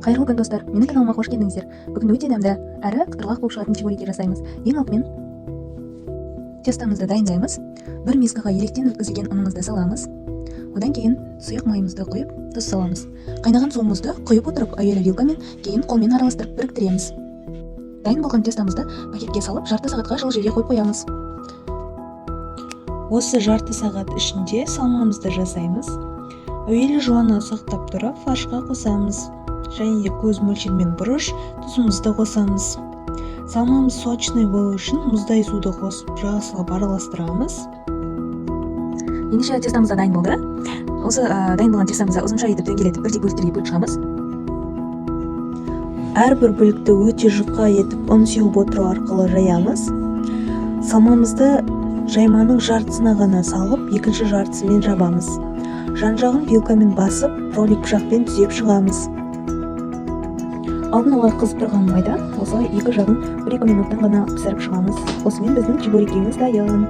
Қайырлы күн, достар! Менің каналыма қош келдіңіздер! Бүгін өте дәмді әрі қытырлақ болып шығатын чебуреки жасаймыз. Ең алдымен тестомызды дайындаймыз. Бір мискаға електен өткізілген ұнымызды саламыз. Одан кейін сұйық майымызды құйып, тұз саламыз. Қайнаған суымызды құйып отырып, әуелі вилкамен, кейін қолмен араластырып біріктіреміз. Дайын болған тестомызды пакетке салып, жарты сағатқа жылы жерге қойып қоямыз. Осы жарты сағат ішінде салмамызды жасаймыз. Әуелі жуаны ұсақтап турап, фаршқа қосамыз және де көз мөлшермен бұрыш, тұзымызды қосамыз. Салмамыз сочный болу үшін мұздай суды қосып, жақсылап араластырамыз. Ендеше, тестомыз да дайын болды. Осы дайын болған тестомызды ұзынша етіп дөңгелетіп, бірдей бөліктерге бөліп шығамыз. Әрбір бөлікті өте жұқа етіп ұн сеуіп отыру арқылы жаямыз. Салмамызды жайманың жартысына ғана салып, екінші жартысымен жабамыз. Жан жағын вилкамен басып, ролик пышақпен түзеп шығамыз. Алдын ала қызып тұрған майда осылай екі жағын 1-2 минуттан ғана пісіріп шығамыз. Осымен біздің чебурекіміз дайын.